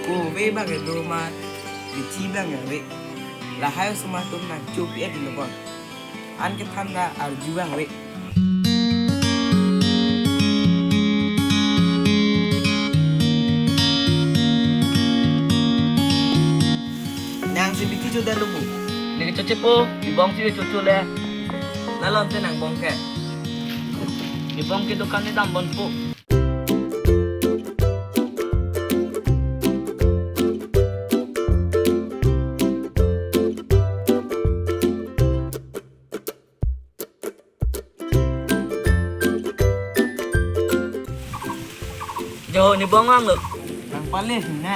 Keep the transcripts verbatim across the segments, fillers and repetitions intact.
Ove abang kedo ma, kethi abang ave. Lahai osomar atum nangchopi adi lo bon. An kethan ta arju abang ave. Nangsi bithi chodetlo pu. Ne kechoche po, ne bong si chocho le. Nalom te nang bong ke. Ne bong ke dokan ne dam bon po. Jo, ne bong vanglo. Nang pale ne.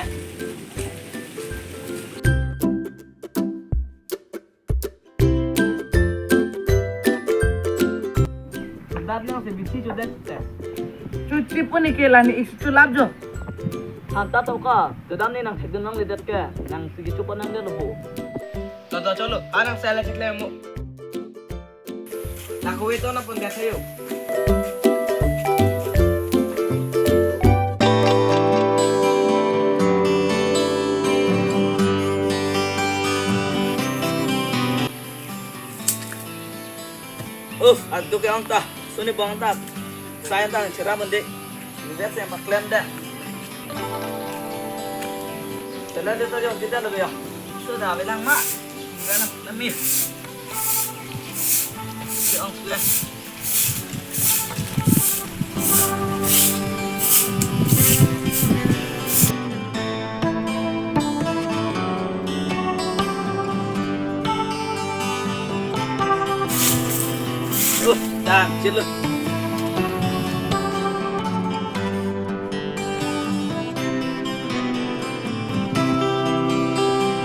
Dam nangsi bithi chodet te. Choche po ne ke la ne isi cholap jo. Than ta to ka, kedam ne nang thekdun nangledet ke, nangsi kecho pa nangdetlo pu. To to cholo, anang sala chitle mo. Nang kove to na pon gathe yo. Uf, aduk ke ong ta, suni bong ta, sai ta chera mandi, ni vet se maklem de. Tela de to yo, kita lo yo. Sudah bilang mak, bilang kami. Si ong sudah. Oh, dah, chill.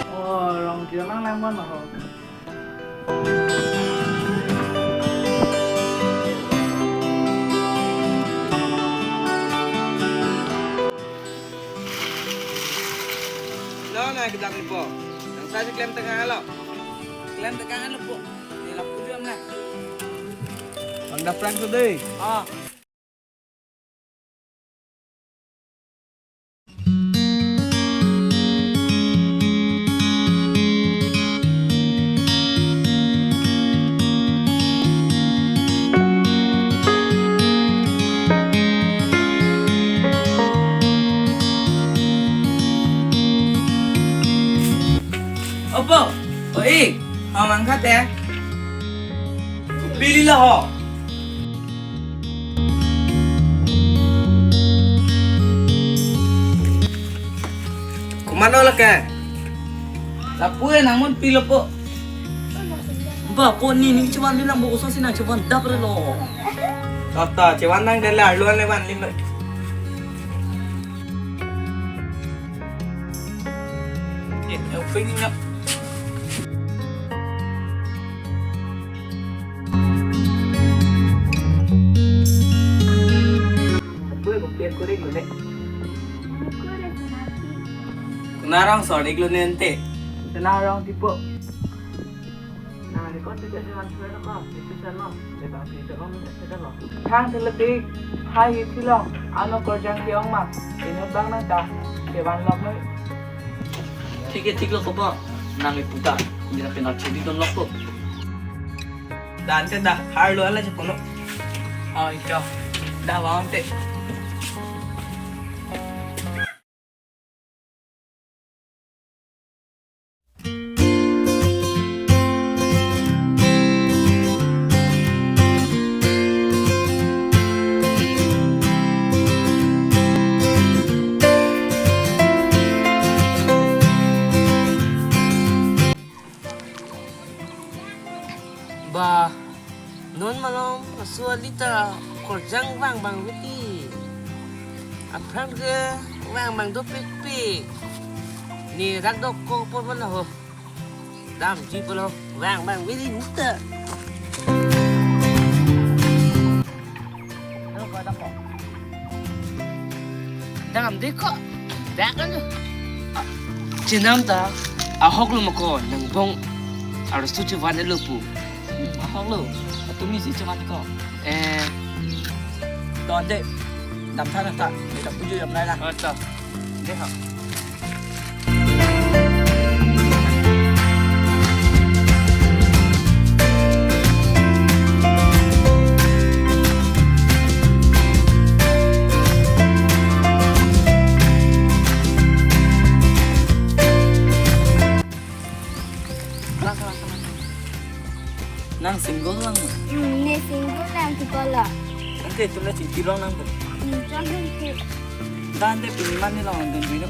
Oh, rong chill mang lang mon ma ho. Lo na kedam ni po. Nang sa klem tengah lo. Klem tengah lo po. Ni lo puju am na. Ang dapran ko deh. Oh. Opo, oi, hamang kate. Pili lo ho. Kumano lake? Lapu-e nang mon pilo po. Ba po ni ni chevan bilang bo uso si nang chevan dap re lo. Tata chevan nang dele arlu an le van lin lo. Eh, eh, uping ni lo. Apo ko pen ko ring lo ne. Kuna rong sorry lo ne ante. Kuna rong tipo. Nang record itu jangan suara kok, itu salah. Dia bang itu kok minta saja lo. Thang teletik, hai isi lo. Ano korjang ke ong ma. Ini bang nang ta. Kevan lok noi. Thik he thik lo ko po. Nang iputa. Nira penal chedi don lok ko. Dan te da, har lo ala chepono. Oh, ito. Da, vang te. Ba, non malom aso alita korjang vang bang viti. Aphrang ke vang bang dopikpik. Ni rak dokok po mana ho. Damji pulo vang bang viti nita. Dam de ko. Dak kan. Chenam ta ahok lo ma ko nang bong. Arloso chevan lo pu. Ahok lo. Tumi si chevan ko. Eh. Ton de. Dam tha na ta. Kita puju yang lain lah. Oh, to. De ha. Hmm, ne singgur nang kepala. Ante itum le chingki long nang bo. Hmm, chong hum ke. Ante pini mane long dun bino.